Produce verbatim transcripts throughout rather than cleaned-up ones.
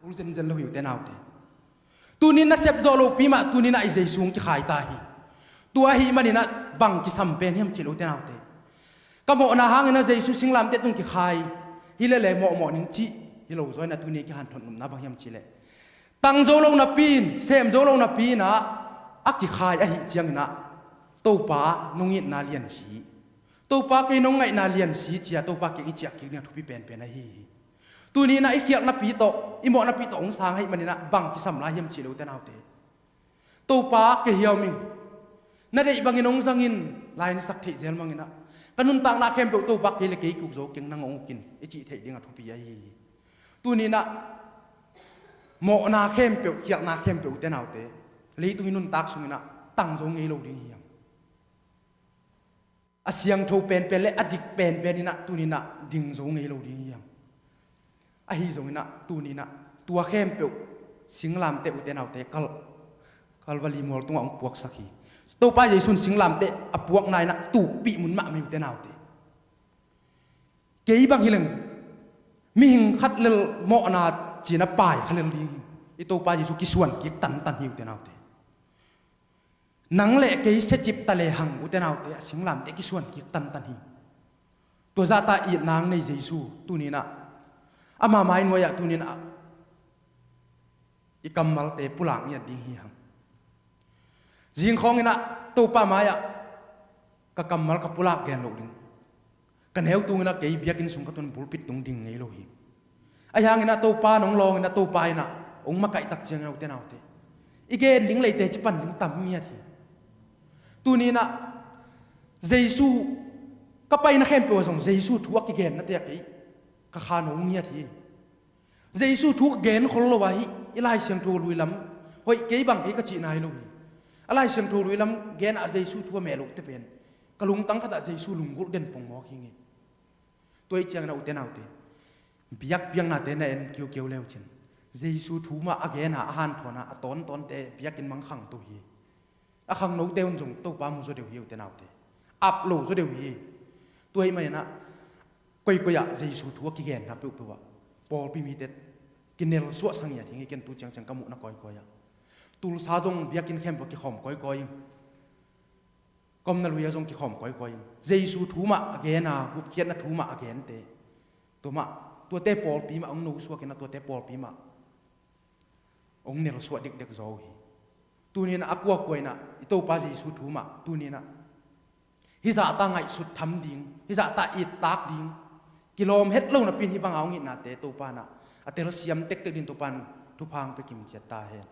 Kul zenzen lo hi ute naute. Tuni na sep zawh lopi mah tuni na i Jesu hong kikhai ta hi. Tua ahih maninah bang kisam pen hiam cih le ute naute, ka mawhna hanginah Jesu singlamteh tung kikhai hi lele mawhmawh ning cih hi lo zaw inah tuni kihanthawn nopna bang hiam cih leh, tang zo lo napi in, sem zo lo napi inah a kikhai ahih cianginah Topa nong itna liansi, Topa kei nong ngaihna liansi cia Topa kei i ciah kik ding a thupi penpen ahi hi. Tuni inah i khialhnapi tawh i mawhnapi tawh hong sang ahih maninah bang kisam lai hiam cih le ute naute, Topa kei hiau ming, na deih bangin hong zangin lai na sak theih zel manginah ka nuntakna khempeuh Topa kei le kei kuk zo keng nang hong ukin i cih theih ding a thupi ahi hi. Tuni inah mawhna khempeuh, khialhna khempeuh ute naute, leitung i nuntak sunginah tang zo ngei lo ding hi hang. A siangtho penpen le a dik penpen inah tuni inah ding zo ngei lo ding hi hang. Ahi zonginah tuni inah tua khempeuh singlamteh ute naute kal, Kalvali mual tungah hong puaksak hi. Topa Jesu in singlamteh a puakna inah tukpih mun mahmah hi ute naute. Kei bang hileng mihing khat lel mawhna cina pai kha lel ding hi. I Topa Jesu kisuan kik tantan hi ute naute. Nang le kei siacip ta lehang ute naute a singlamteh kisuan kik tantan hi. Tua zahta itna nei Jesu tuni inah ama mai nuai-ah tuni inah i kammalte pulak ngiat ding hi hang. Zingkhawng inah Topa mai-ah ka kammal ka pulak gen loh ding, ka neu tunginah kei biakinn sung ka tun pulpit tung ding ngei lo hi. Ahi hanginah Topa nong lawnginah Topa inah hong makaihtak cianginah ute naute, i gen ding leite cipan ding tam ngiat hi. Tuni inah Jesu ka paina khempeuh ah zong Jesu thu a kigennate ah kei ka khan hong ngiat hi. Jesu thu gen khol lo ahi, i Lai Siangtho lui lam hoih kei bang kei ka cihna hi lo hi. A Lai Siangtho lui lam genah Jesu thu a meh lote pen ka lungtang khatah Jesu lunggulh den pongmawk hi ngei. Tua ih cianginah ute naute, biakpiaknate na en kiukiu leucin Jesu thu mah a gena a hanthawnah a tawntawnte biakinn mang khangto hi. A khangnote un zong Topa mu zaw deuh hi ute naute. Ap lo zaw deuh hi. Tua ih maninah koikoi ah Jesu thu a kigenna peuhpeuh ah pawlpi mite kinel suahsa ngiat hi ngei ken tu ciangciang ka muhna koikoi ah. Tulsa zong biakinn khempeuh kikhawm koikoi in, ka omna lui ah zong kikhawm koikoi in Jesu thu mah a gena, gupkhiatna thu mah a gente, tua mah, tuate pawlpi mah hong nosuakinah tuate pawlpi mah hong nelsuah dekdek zaw uh hi. Tuni inah a kuakua inah i Topa Jesu thu mah tuni inah hih zahta ngaihsut tham ding, hih zahta ittak ding, kilawm het lo napi in hih banga hong itnate Topa inah a telsiam tektek ding Topa in thupha hong pia kimciat ta hen.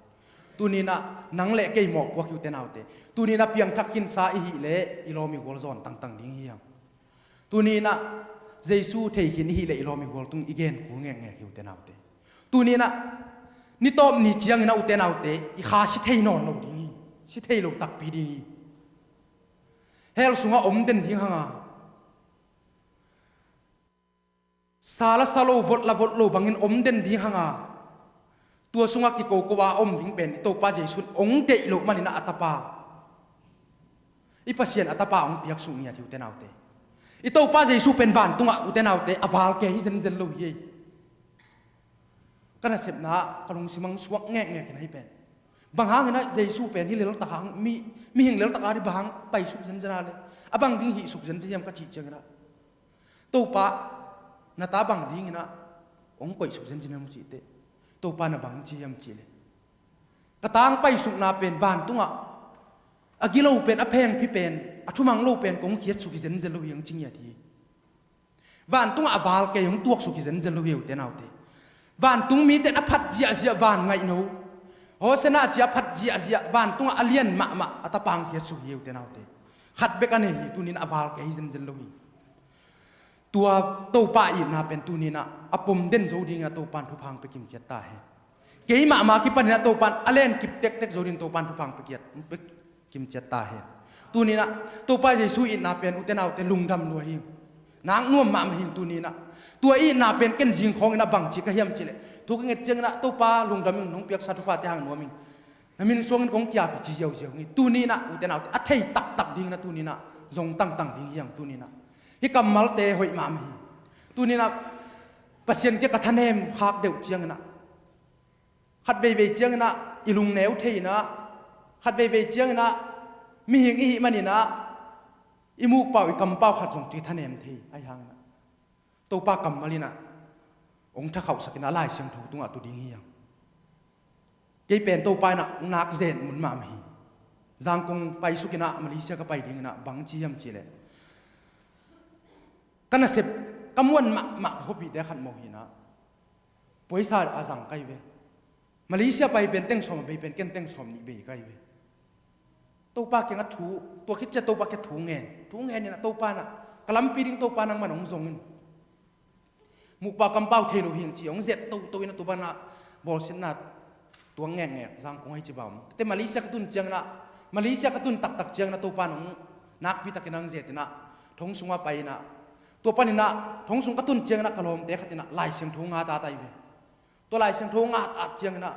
Tuni inah nang le kei mawhpuak hi ute naute. Tuni inah piangthak khinsa i hih leh i lawm i gual zawn tangtang ding hi hang. Tuni inah Jesu thei khin i hih leh i lawm i gual tung i gen kul ngekngek hi ute naute. Tuni inah ni tawp ni cianginah ute naute i kha si thei nawn lo ding hi. Si thei lo takpi ding hi. Hell sungah om den ding hanga, sa la sa lo, vot la vot lo bangin om den ding hanga, tua sungah kikoko a om ding pen i Topa Jesu in hong deih loh maninah a tapa, i Pasian a tapa hong piaksuk ngiat hi ute naute. I Topa Jesu pen vantungah ute naute a valke hi zenzen lo hi ei. Ka nasepna ka lungsim hong suak ngekngek in ahi pen, bang hanginah Jesu pen hih leltak hang mi, mihing leltak a dih bang hang paisuk zenzen a le a bang ding hihsuk zenzen hiam ka cih cianginah, Topa na ta bang dinginah hong koihsuk zenzen hiam uh cihte, Topa na bang ci hiam cihleh, ka tang paisukna pen vantungah a gilo pen, a phengphi pen, a thumang lo pen kong khiatsuk hi zenzen lo hi hang ci ngiat hi. Vantungah a valke hong tuaksuk hi zenzen lo hi ute naute. Vantung mite in a phat ziahziah van ngaihno, Hosanna ci a phat ziahziah vantungah a lian mahmah a tapa hong khiatsuk hi ute naute. Khat bek a nei hi, tuninah a valke hi zenzen lo hi. Tua Topa itna pen tuninah a pom den zo dinginah Topa in thupha hong pia kimciat ta hen. Kei mahmah kipaninah Topa in a len kip tektek zo ding Topa in thupha hong pia kiat, hong pia kimciat ta hen. Tuninah Topa Jesu itna pen ute naute lungdam lua hi. Nak nuam mahmah hi tuninah. Tua itna pen ken zingkhawnginah bangci ka hiam cihleh, thu ka nget cianginah Topa lungdam in, nong piaksa thuphate hang nuam in, na min suangin kong kiapi ci ziauziau hi. Tuninah ute naute a thei taktak dinginah tuninah zong tangtang ding hi hang tuninah. Hih kammalte hoih mahmah hi. Tuninah Pasian kiang ka thanem khak deuh cianginah Khat veivei cianginah i lungneu thei inah, khat veivei cianginah mihing i hih maninah i mukpau i kampau khat zong tui thanem thei ahi hanginah Topa kammal inah hong thakhauhsak inah Lai Siangtho tungah tu ding hi hang. Kei pen Topa inah hong nak zen mun mahmah hi. Zangkong paisuk inah Malaysia ka pai dinginah bang ci hiam cihleh, ka nasep ka muan mahmah ka khuapihte khat mawh hinah puaisa a zang kai ve. Malaysia pai pen teng sawm a bei pen ken teng sawm nih bei kai ve. Topa kiangah thu, tua khit ciah Topa kiangah thu ngen, thu ngen inah Topa inah ka lampi ding Topa nangman hong zong in. Mukpau kampau thei lo hi hang ci hong zet toto inah Topa inah bawlsiatna tuang ngekngek Zangkong hei ci bam. Tete Malaysia ka tun cianginah, Malaysia ka tun taktak cianginah Topa in hong nakpi takin hong zet inah thong sungah pai inah, tua paninah thong sung ka tun cianginah ka lawmte khat inah Lai Siangtho nga ta tai ve. Tua Lai Siangtho nga at at cianginah,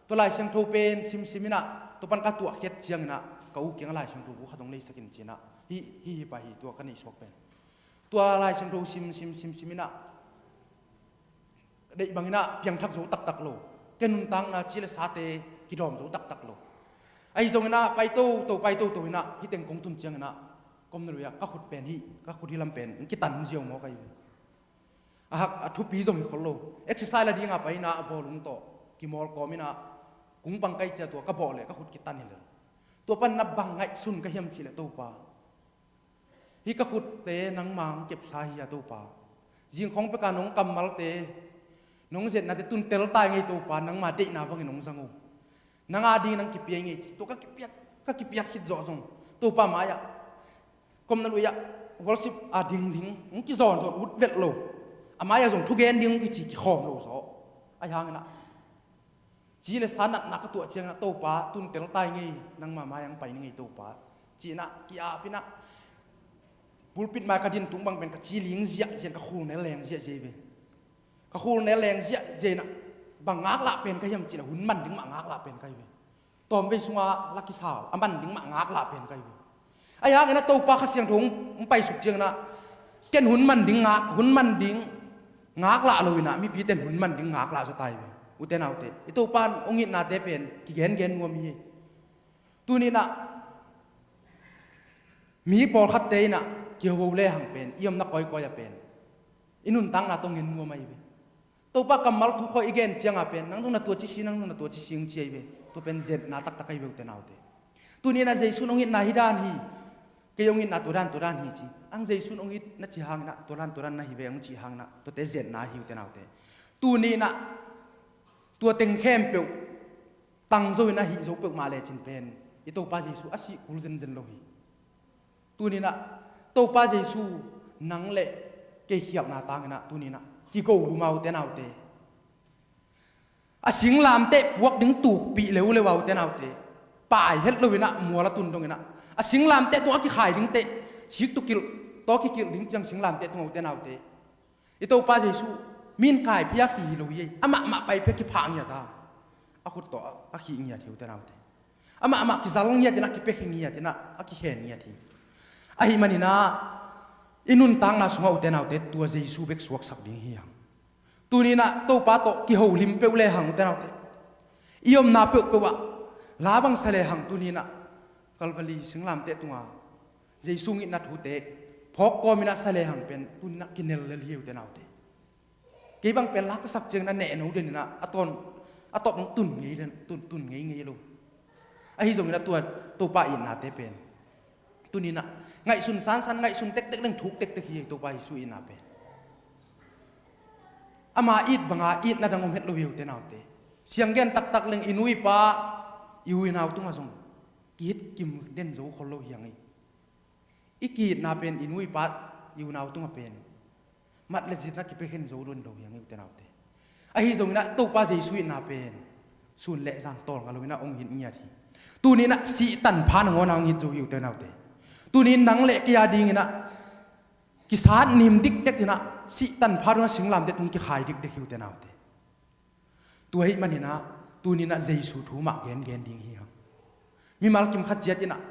tua Lai Siangtho pen simsim inah tua pan ka tuahkhiat cianginah ka u kiangah Lai Siangtho bu khat hong leisak in cinah hi hi hi pa hi tua ka neihsuak pen. Tua Lai Siangtho simsim simsim inah deih banginah piangthak zo taktak lo. Ka nuntakna ci le sate kidawm zo taktak lo. Ahi zonginah pai toto pai toto inah hi teng kong tun cianginah komna lui-ah ka khut pen hi, ka khut hi lam pen kitan ziau maw ka hi. A hak a thupi zong hi khol lo. Exercise la dinga pai inah a bawlung tawh kimawlkawm inah kung pang kai cia tua ka bawh leh ka khut kitan hi lel. Tua pan na bang ngaihsun ka hiam cihleh Topa, hih ka khutte nangma hong kepsa hi a Topa. Zingkhawng peka nong kammalte, nong zetnate tun teltai ngei Topa, nangma deihna bangin hong zang uh. Nang a ding nang kipia ngei ci. Tua ka kipiak, ka kipiak khit zawh zong Topa mai-ah komna lui-ah worship a dingding hong kizawnzawn ut velh lo. A mai-ah zong thugen ding hong kici kikhawm lo zaw. Ahi hanginah ci le sa natna ka tuah cianginah Topa tun teltai ngei, nangma mai-ah hong pai ni ngei Topa. Cinah ki-ap inah pulpit mai ka din tung bang pen ka ci ling ziahziah in ka khul ne leng ziahziah hi ve. Ka khul ne leng ziahziah inah bang ngaklah pen ka hiam cihleh hun man ding mah ngaklah pen ka hi ve. Tawmvei sunga la kisau a man ding mah ngaklah pen ka hi ve. Ahi hanginah Topa Kha Siangtho hong paisuk cianginah ken hun man ding ngak, hun man ding ngaklah lo inah mipite in hun man ding ngaklah zaw ta hi ve. Ute naute, i Topa in hong itnate pen kigengen nuam hi. Tuninah mi pawlkhatte inah kiho lehang pen i omna kawikawi ah pen i nuntakna tawh ngen nuam ahi ve. Topa kammal thu khawh i gen cianga pen nang nung na tua ci si, nang nung na tua ci si hong ci ahi ve. Tua pen zetna taktak ahi ve ute naute. Tuninah Jesu in hong itna hi dan hi. Kei hong itna tua dan tua dan hi ci. Ang Jesu in hong it na ci hanginah tua dan tua dan na hi ve hong ci hanginah tuate zetna hi ute naute. Tuninah tua teng khempeuh tang zo inah hih zo peuhmah lecin pen i Topa Jesu a sih kul zenzen lo hi. Tuninah Topa Jesu nang le kei khialhna tanginah tuninah kigo luma ute naute. A singlamteh puak ding tukpih leuleu a ute naute. Pai het lo inah mual a tun donginah a singlamteh tung a kikhai dingteh sik tukilh tawh kikilh ding ciang singlamteh tung a ute naute. I Topa Jesu min kaiphia khi hi lo hi ei. Amahmah paiphia kiphah ngiat a, a khut tawh a khih ngiat hi ute naute. Amahmah kizal ngiat inah kipia khi ngiat inah a kikhen ngiat hi. Ahi maninah i nuntakna sungah ute naute tua Jesu bek suaksak ding hi hang. Tuninah Topa tawh kiholim peuh lehang ute naute, i omna peuhpeuh ah la bangsa lehang tuninah Kalvali singlamteh tunga Jesu ngitna thute phawk kawm inah sa lehang pen tuninah kinel lel hi ute naute. Kei bang pen la ka sak cianginah nehno den inah a tawn a tawp dong tun ngei den, tun, tun ngei ngei lo. Ahi zonginah tua Topa itnate pen tuninah ngaihsun sansan, ngaihsun tektek leng thuk tektek hi Topa Jesu itna pen. Ama it banga itna dang om het lo hi ute naute. Sianggen taktak leng i nu i pa i u i nau tungah zong kihit kim den zo khol lo hi hang ei. I kihitna pen i nu i pa i u nau tungah pen mat le zitna kipia khen zo don lo hi hang ei ute naute. Ahi zonginah Topa Jesu itna pen sun le zan tawlnga lo inah hong hit ngiat hi. Tuninah sih tanpha nangawn a hong hit zo hi ute naute. Tunin nang le kei a dinginah kisat nim dikdek inah sih tanpha dongah singlamteh tung kikhai dikdek hi ute naute. Tua ahih maninah tuninah Jesu thu mah gengen ding hi hang. Mimal kim khat ciat inah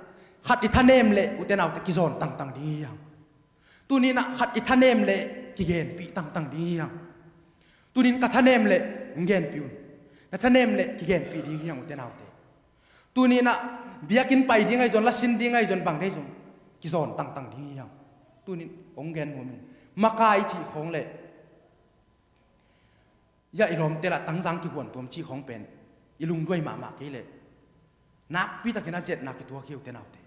khat i thanem leh ute naute kizawn tangtang ding hi hang. Tuninah khat i thanem leh kigenpih tangtang ding hi hang. Tunin ka thanem leh hong genpih un. Na thanem le kigenpih ding hi hang, ute naute. Tuni inah biakinn pai ding ahi zong, lasin ding ahi zong, bang dei zong kizawn tangtang ding hi hang. Tuni in hong gen nuam ing. Makai cih khawng le, ya, i lawmte lah tangzang kihuan tuam cih khawng pen i lungduai mahmah kei leh nakpi takin a zetna kituak hi, ute naute.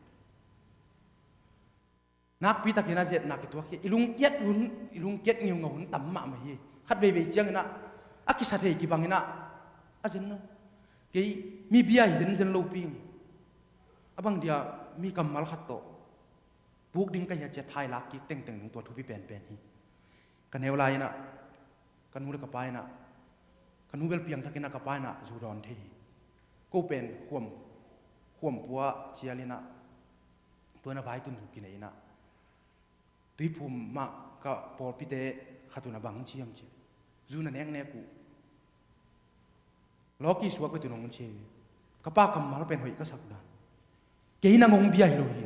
Nakpi takin a zetna kituak hi. I lungkiat hun, i lungkiat ngiungau hun tam mahmah hi. Khat veivei ciang inah a kisa thei kibang inah a zen lo. Kei mi bia hi zenzen lopi ing. A bang dia mi kammal khat tawh puk ding ka hia ci-a thailak kik tengteng ding tua thupi penpen hi. Ka neu lai inah ka nu le ka pa inah, ka nu bel piangthak inah ka pa inah zu dawn thei hi. Ko pen khuam, khuam pua cial inah, tua inah vaitun zu kinei inah, tuiphum mah ka pawlpite khat un a bang ci hiam cih leh, zu na neknek uh lawki suak bek tun hong ci hi. Ka pa kammal pen hoih ka sak dan. Kei nang hong bia hi lo hi.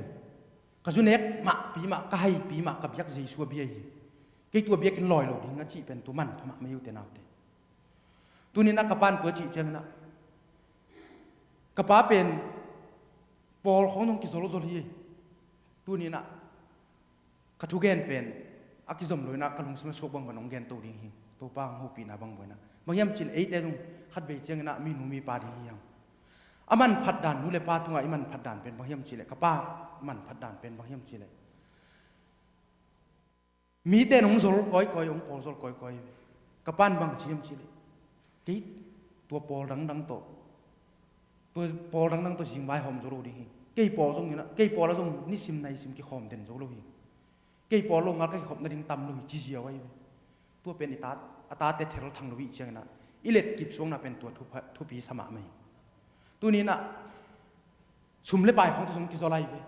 Ka zu nek mahpi mah, ka haipi mah, ka biak Jesu a bia hi. Kei tua biakinn lawi lo ding a cih pen tua manpha mahmah hi, ute naute. Tuni inah ka pa'n tua cih ciang inah ka pa pen pawl khawng nong kizolzol hi. Tuni inah ka thugen pen a kizom lo inah ka lungsim a suak bangbang hong gen to ding hi. Topa hong hopihna bangbang inah, bang hiam cih leh eite zong khat vei ciang inah minu mipa ding hi hang. A manphat dan, nu le pa tungah i manphat dan pen bang hiam cih leh, ka pa manphat dan pen bang hiam cih leh, mite in hong zol kawikawi, hong pawl zol kawikawi. Ka pa'n bang ci hiam cih leh, kei tua pawl dangdang tawh, tua pawl dangdang tawh zingvai hawm zo lo ding hi. Kei pawl zong inah, kei pawl ah zong nisim naisim kikhawm den zo lo hi. Kei pawl lo ngal ka kikhop nading tam lo hi, ci ziau ahi ve. Tua pen i tate, a tate thelthang lo hi ciang inah i letkip suakna pen tua thupi sa mahmah hi. Tuni inah sum le pai khawng tawh zong kizol ahi ve.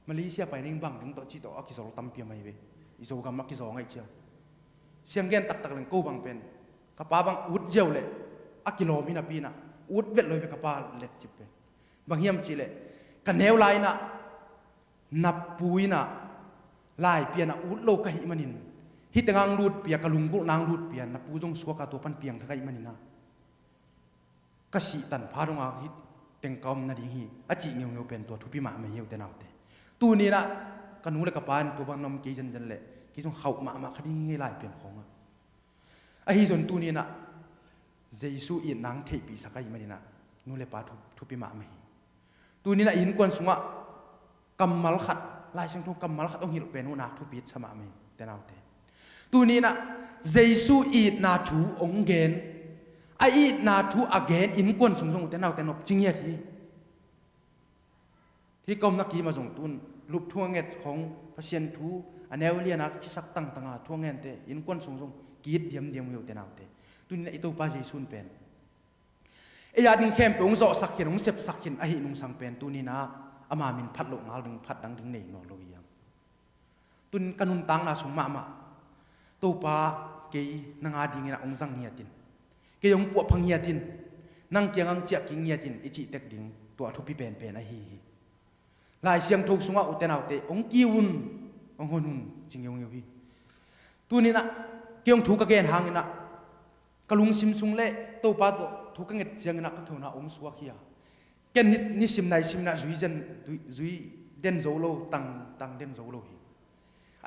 Malaysia pai ding bang ding tawh cih tawh a kizol tampi om ahi ve. I Zogam a kizong ahi ciang, siang gen taktak leng ko bang pen ka pa bang ut ziau leh a kilawm hi napi inah ut vet lo hi ve ka pa letcip pen. Bang hiam cih leh ka neu lai inah na pu inah Laipi ah na ut lo ka hih manin, hih tengah hong lutpih a, ka lunggulhna hong lutpih a, na pu zong suak a, tua pan piangthak ahih manin ah ka sih tanpha dongah hih teng ka om nading hi, a cih ngeungeu pen tua thupi mahmah hi, ute naute. Tuni inah ka nu le ka pa in tua bang na om kei zenzen leh kei zong khauh mahmah kha ding hi, ngei lai pian khawngah. Ahi zong tuni inah Jesu itna hong theihpihsak ahih manin ah nu le pa thu, thupi mahmah hi. Tuni inah i innkuan sungah kammal khat, Lai Siangtho kammal khat hong hilh pen uh nak thupi sa mahmah hi, ute naute. Tuni inah Jesu itna thu hong gen, a itna thu a gen innkuan sung zong, ute naute, nopci ngiat hi. Hih ka omna kim ah zong tun lup thu a nget khawng, Pasian thu a neu lian a cisak tangtang a thu a ngente innkuan sung zong ki-it diamdiam uh hi, ute naute. Tuni inah i Topa Jesu in pen ei a ding khempeuh hong zawhsak khin, hong sepsak khin ahih nungsang pen tuni inah ama min phat loh ngal ding, phat dang ding nei nawn lo hi hang. Tun ka nuntakna sung mahmah, Topa, kei nang a ding inah hong zang ngiat in, kei hong puahpha ngiat in, nang kiangah hong ciah kik ngiat in i cih tek ding, tua a thupi penpen ahi hi. Lai Siangtho sungah, ute naute, hong kiu un, hong hon un, ci ngeungeu hi. Tuni inah kei hong thu ka gen hang inah ka lungsim sung le Topa tawh thu ka nget ciang inah ka kheuna hong suak hi a, ken ni, nisim naisim inah zui zen, zui, zui den zo lo, tang, tang den zo lo hi.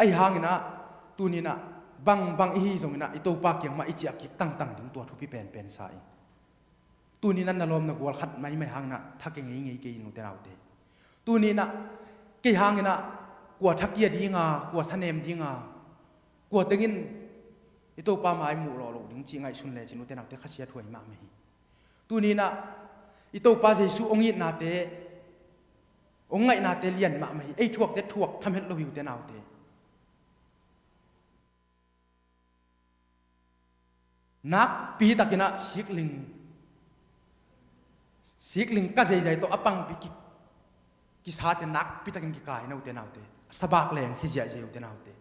Ahi hang inah tuni inah bangbang i hi zong inah i Topa kiang mah i ciah kik tangtang ding, tua thupi penpen sa ing. Tuni inah na lawm na gual khat maimai hang inah thakhe ngeingei kei in, ute naute. Tuni inah kei hang inah kua thakia ding a, kua thanem ding a, kua teng in i Topa mai muh lawh loh ding cih ngaihsun lecin, ute naute, khasiathuai mahmah hi. Tuni inah i Topa Jesu hong itnate, hong ngaihnate lian mahmah hi. Ei thuakte thuak tham het lo hi, ute naute. Nakpi takin ah sikling, sikling ka zeizai tawh a pangpi ki, kisate nakpi takin kikai na, ute naute. Sabak leng hi ziahziah, ute naute.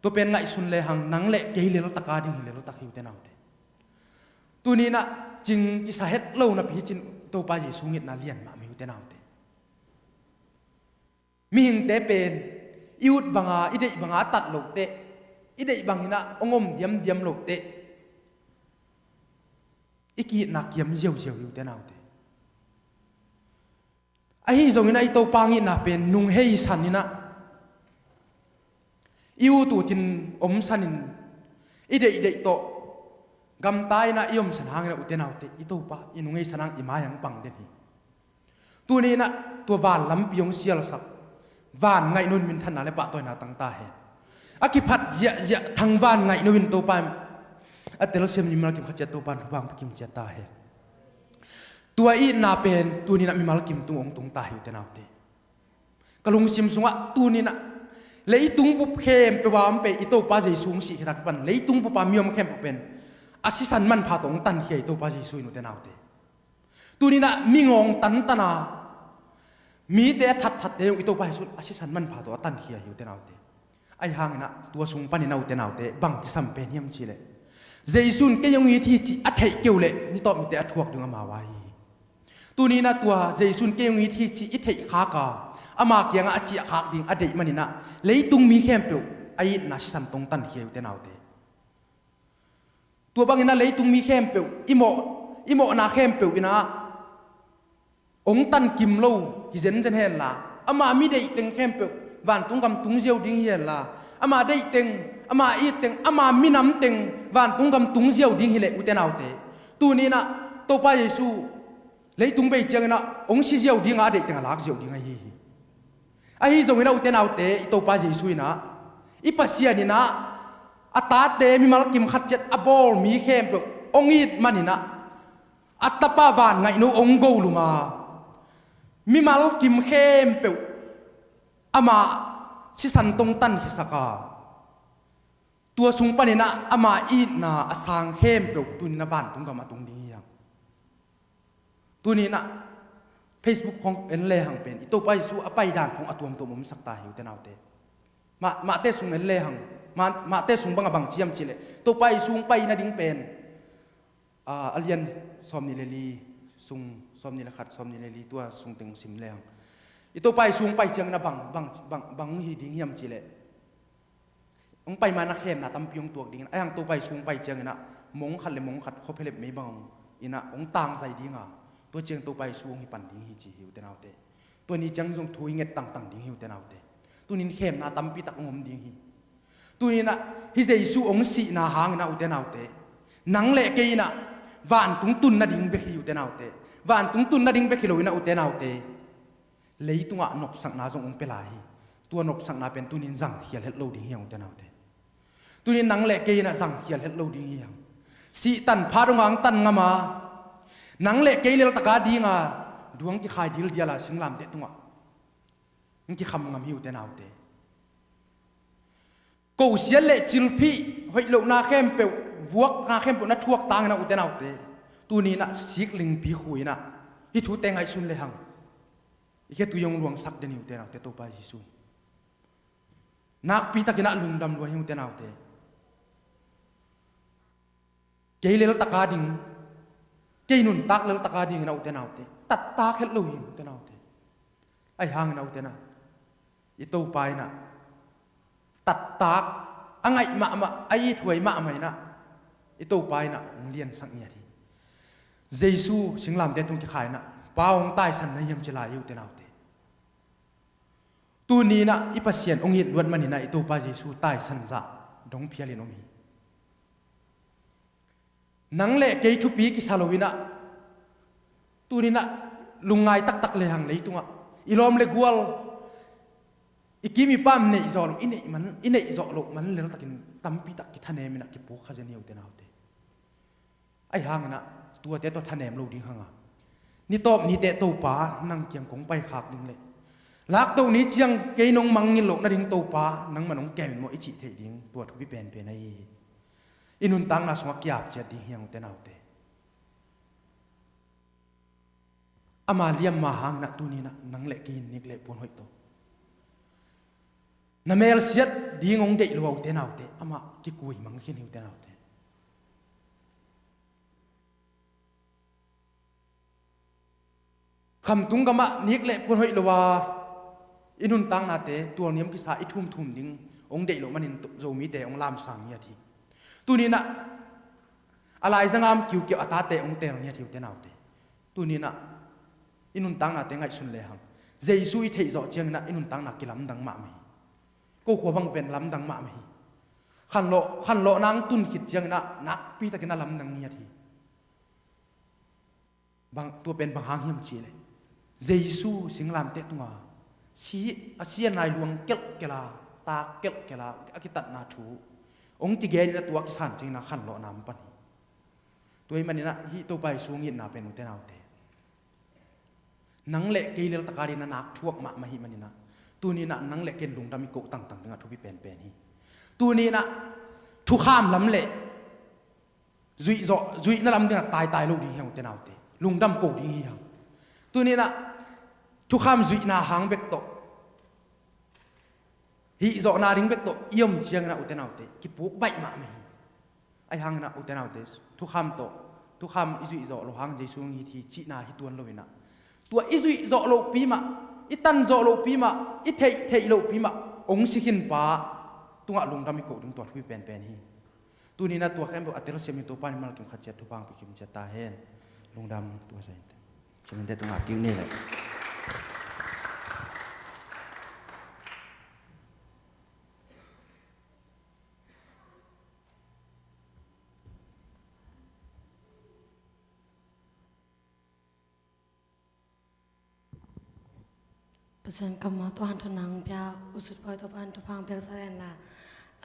Tua pen ngaihsun le hang, nang le kei leltak a ding hi leltak hi, ute naute. Tuni inah cing kisa het lo napi hi cin, Topa Jesu hong itna lian mahmah hi, ute naute. Mihingte pen i ut banga, i deih banga a tat lohteh, i deih bang inah hong om diamdiam lohteh, i ki-itna kiam ziauziau hi ute naute. Ahi zongin ah i Topa hong itna pen nung hei san in ah, i ut utin om sanin, i deihdeih tawh gamta in ah i om san hangin ah ute naute, i Topa i nung hei san hang i mai-ah hong pang den hi. Tuni in ah tua van lampi hong sialsak, van ngaihno in minthanna le pahtawina tang ta hen. A kiphat ziahziah thangvan ngaihno in Topa in a telsiam mimal kim khat ciat Topa in thupha hong pia kim ciat ta hen. Tua itna pen tuni in ah mimal kim tung hong tung ta hi ute naute. Ka lungsim sungah tuni in ah leitung bup khempeuh ah om pen i Topa Jesu hong sih khit a kipan leitung bup a mi om khempeuh pen a sisan manpha tawh hong tankhia i Topa Jesu in ute naute. Tuni in ah mingawng tantana mite a thatthatte zong i Topa Jesu in a sisan manpha tawh a tankhia hi ute naute. Ahi hangin ah tua sung panin ah ute naute, bang kisam pen hiam cihleh, Jesu in kei hong it hi cih a theih kei uh leh ni tawh mite a thuak ding amau a hi hi. Tuni in ah tua Jesu in kei hong it hi cih i theih khak a, ama kiangah a ciah khak ding a deih manin ah leitung mi khempeuh a itna sisan tawh hong tankhia hi ute naute. Tua bangin ah leitung mi khempeuh i mawh, i mawhna khempeuh in ah hong tankim lo hi zenzen henla, ama mi deih teng khempeuh vantung gam tung ziau ding hi henla, ama deih teng, ama it teng, ama minam teng vantung gam tung ziau ding hileh ute naute, tuni in ah Topa Jesu leitung bei ciangin ah hong si ziau ding a, a deih teng a lak ziau ding ahi hi. Ahi zongin ah ute naute, i Topa Jesu in ah, i Pasian in ah a tate mimal kim khat ciat a bawl mi khempeuh hong it manin ah a Tapa van ngaihno hong golum a, mimal kim khempeuh ama sisan tawh hong tankhiasak a, tua sung panin ah ama itna a sang khempeuh tuni in ah vantung gam a tung ding hi hang. Tuni in ah Facebook khawng en lehang pen i Topa Jesu a paidan khawng a tuamtuam omsak ta hi ute naute. Mah, Mahte sung en lehang, Mah, Mahte sung bang a bang ci hiam cihleh, Topa Jesu hong pai nading pen, ah, a lian sawmnih le li sung, sawmnih le khat, sawmnih le li, tua sung teng sim lehang, i Topa Jesu hong pai ciangin ah bang, bang, bang, bang hi ding hiam cihleh, hong pai ma-in ah khemna tampi hong tuak dingin, ahi hang Topa Jesu hong pai ciangin ah mong khat le mong khat khuaphelep mei bang in ah hong tangzai ding a, tua ciang Topa Jesu hong hi pan ding hi ci hi ute naute. Tua ni ciang zong thu i nget tangtang ding hi ute naute. Tuni in khemna tampi tak hong om ding hi. Tuni in ah hih Jesu hong sihna hangin ah ute naute, nang le kei in ah vantung tun nading bek hi ute naute. Vantung tun nading bek hi lo in ah ute naute, leitungah nopsakna zong hong pia lai hi. Tua nopsakna pen tuni in zangkhial het lo ding hi hang ute naute. Tuni in nang le kei in ah zangkhial het lo ding hi hang. Sih tanpha dong hong tan ngam a, nang le kei leltak a ding a duang kikhai dildial a singlamteh tungah hong kikham ngam hi ute naute. Kosiat le cilphih, hoih lohna khempeuh, vuakna khempeuh na thuak tangin ah ute naute, tuni in ah sik lingpi khu in ah hih thute ngaihsun lehang, i khetui hong luangsak den hi ute naute, Topa Jesu. Nakpi takin ah lungdam lua hi ute naute. Kei leltak a ding, kei nuntak leltak a dingin ah ute naute, tattak het lo hi ute naute. Ahi hangin ah ute na, i Topa in ah tattak, a ngaih mahmah, a ithuai mahmah in ah i Topa in ah hong liansak ngiat hi. Jesu singlamteh tung kikhai in ah Pa hong taisan na hiam ci lai hi ute naute. Tuni in ah i Pasian hong it luat manin ah i Topa Jesu taisan zah dong phialin om hi. Nang le kei thupi kisa lo in ah, tuni in ah lungngai taktak lehang leitungah i lawm le gual, i kim i pam neih zawh loh, i neih man, i neih zawh loh man leltakin tampi tak kithanem in ah kipuak kha zen hi ute naute. Ahi hangin ah tuate tawh thanem lo ding hang a, ni tawp ni teh Topa nang kiang kong paikhak ding le, laktoh ni ciang kei nong mangngilh loh nading Topa nangman hong kem in maw i cih theih ding, tua thupi penpen ahi hi. I nuntakna sungah kiap ciat ding hi hang ute naute. Ama liamma hangin ah tuni in ah nang le kei in nik le puan hoih tawh na melsiat ding hong deih lo a ute naute, amah kikui mang khin hi ute naute. Khamtung gamah nik le puan hoih lo a i nuntaknate tualniam kisa i thumthum ding hong deih loh manin Zomite hong lamsang ngiat hi. Tuni in ah A laizang a om kiukiu a tate hong teel ngiat hi ute naute. Tuni-in ah i nuntaknate ngaihsun lehang, Jesu i theih zawh ciangin ah i nuntakna kilamdang mahmah hi. Ko khua bang pen lamdang mahmah hi. Khanlawh, khanlawhna hong tun khit ciangin ah nakpi takin a lamdang ngiat hi. Bang, tua pen bang hang hiam cih leh, Jesu singlamteh tunga si, a si a nai luang kelhkelh a, tak kelhkelh a, a kitatna thu hong kigen in ah tua a kisan ciangin ah khanlawhna hong pan hi. Tua ahih manin ah hih Topa Jesu hong itna pen ute naute, nang le kei lel tak a dingin ah nak thuak mahmah ahih manin ah, tuni-in ah nang le kei in lungdam i koh tangtang ding a thupi penpen hi. Tuni-in ah thukham lam le zuih zawh, zuihna lam ding ah taitai lo ding hi hang ute naute. Lungdam ko ding hi hang. Tuni-in ah thukham zuihna hang bek tawh, hih zawhna ding bek tawh i om ciangin ah ute naute, kipuk baih mahmah hi. Ahih hangin ah ute naute, thukham tawh, thukham i zuih zawh loh hang Jesu hong it hi cihna hi tuan lo-in ah, tua i zuih zawh lohpi mah, i tan zawh lohpi mah, i theih theih lohpi mah hong si khinpa tungah lungdam i koh ding tua thupi penpen hi. Tuni-in ah tua khempeuh a telsiam hi. Topa in mal kim khat ciat thupha hong pia kim ciat ta hen. Lungdam. Tua zah in te, siaminte tungah kik ni leh. Pasian kammal tawh hanthawn nang pia, u Sut Bawi Topa'n thupha hong piaksak hen la,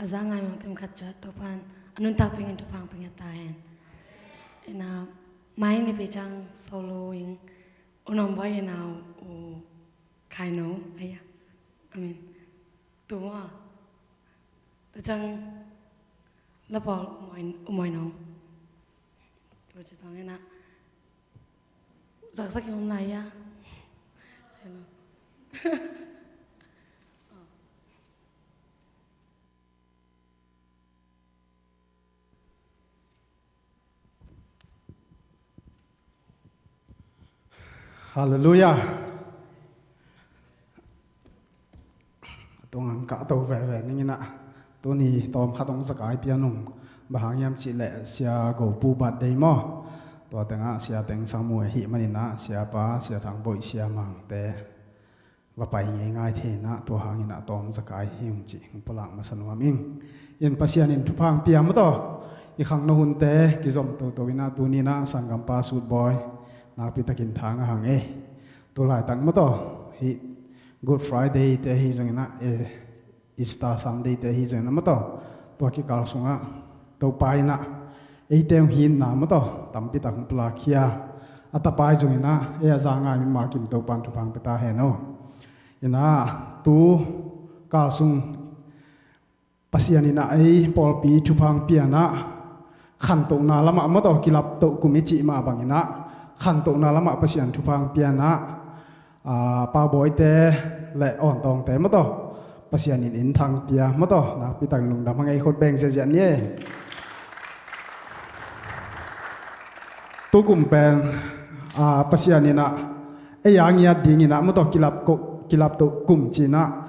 a za ngai mah kim khat ciat Topa'n a nuntak pingin thupha hong pia ngiat ta hen. Ina, mai nipi ciang solo in, u Nuam Bawi ina, u Khai No, aya, amen. Tua, tua ciang la pawl u Moi, u Moi No. Tua ci tawng ina. Zaksak i om lai a. Halleluiah. A tungah kah to veve ning ina, tuni tawm khat hong zakai pia nung. Bang hang hiam cih leh Sia Go Pu birthday maw. Tua tengah Sia Teng Sang Mui ahih manin ah, Siapa, Sia Thang Bawi, Sia Mang te va pai ngeingai thei ina, tua hangin ah tawm zakai hi ung cih hong pulak masa nuam ing. In Pasian in thupha hong pia maw taw. I khangno hunte kizom toto ina, tuni ina sanggampa Sut Bawi nakpi takin thang a hang e. Tu laitak maw taw, hih Good Friday te ahi zongin ah, eh, Easter Sunday te ahi zongin ah maw taw, tua kikal sungah Topa in ah eite hong hinna maw taw tampi tak hong pulakkhia. A tapa ahi zongin ah, ei a za ngai mimal kim Topa'n thupha hong pia ta hen aw. Ina, tu kal sung Pasian in ah ei pawlpi thupha hong pia in ah, khantohna lamah maw taw, kilaptoh kum i cih mah bangin ah, khantohna lamah Pasian thupha hong pia in ah, ah, Pau Bawite le Awn Tawngte maw taw, Pasian in inn thang pia maw taw, nakpi tak lungdam hang ei khut beng ziahziah ni e. Tu kum pen, ah, Pasian in ah ei a ngiat dingin ah maw taw, kilap ko, kilaptoh kum ci-in ah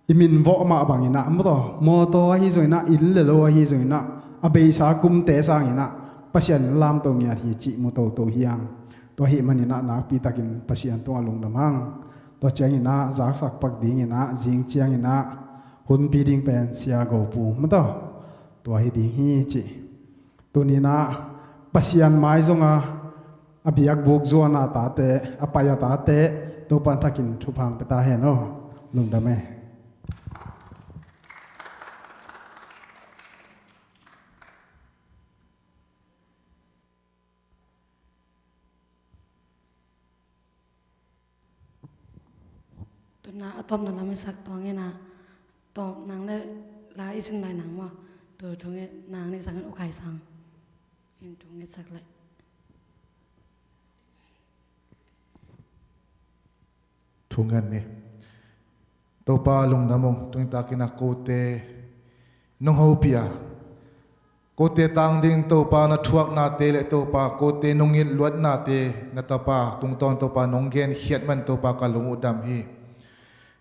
i min vawh mah bangin ah maw taw, mawtaw ahi zongin ah, inn le lo ahi zongin ah, a beisa kumte sangin ah Pasian in lamto ngiat hi cih mu toto hi hang. Tua ahih manin ah nakpi takin Pasian tungah lungdam hang. Tua ciangin ah zaksak pak dingin ah, zing ciangin ah hunpi ding pen Sia Go Pu maw taw, tua hi ding hi cih. Tuni ina Pasian mai zonga a biakbuk zuan a tate, a pai a tate, Topa'n thakin thupha hong pia ta hen aw. Lungdam e. Tuna a tawpna lam i sak tuang ina, tawp nang le la i sin lai nang maw? Tu thong e nang ni sang in u khai sang in thong e sak lai. Thungen ni. Topa lungdam ung, tuni takin a kote nong hopih a, kote tang ding Topa na thuaknate le Topa kote nong it luatnate na tapa tungtawn Topa nong genkhiat man Topa ka lung uh dam hi.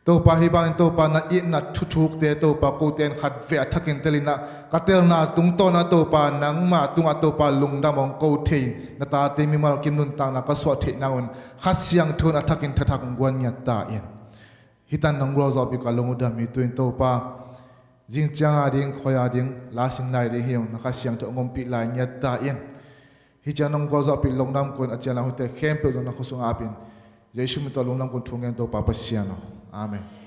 Topa, hih bangin Topa na itna thuthukte Topa kote in khatvei a thakin telinah ka telna tungtawnah Topa nangmah tungah Topa lungdam hong ko thei, na tate mimal kim nuntakna ka suah theih nangun Kha Siangtho in a thakin thathak hong guan ngiat ta in. Hih tan nong gualzawhpih ka lung uh dam hi. Tu-in Topa, zing cianga ding, khoi-a ding, lasin lai ding hi ung, na Kha Siangtho hong ompih lai ngiat ta in. Hih ciang nong gualzawhpih lungdam kun a cianlang huite khempeuh zong na khuasung apin, Jesu min tawh lungdam kun thu ngen Topa Pasian aw. Amen.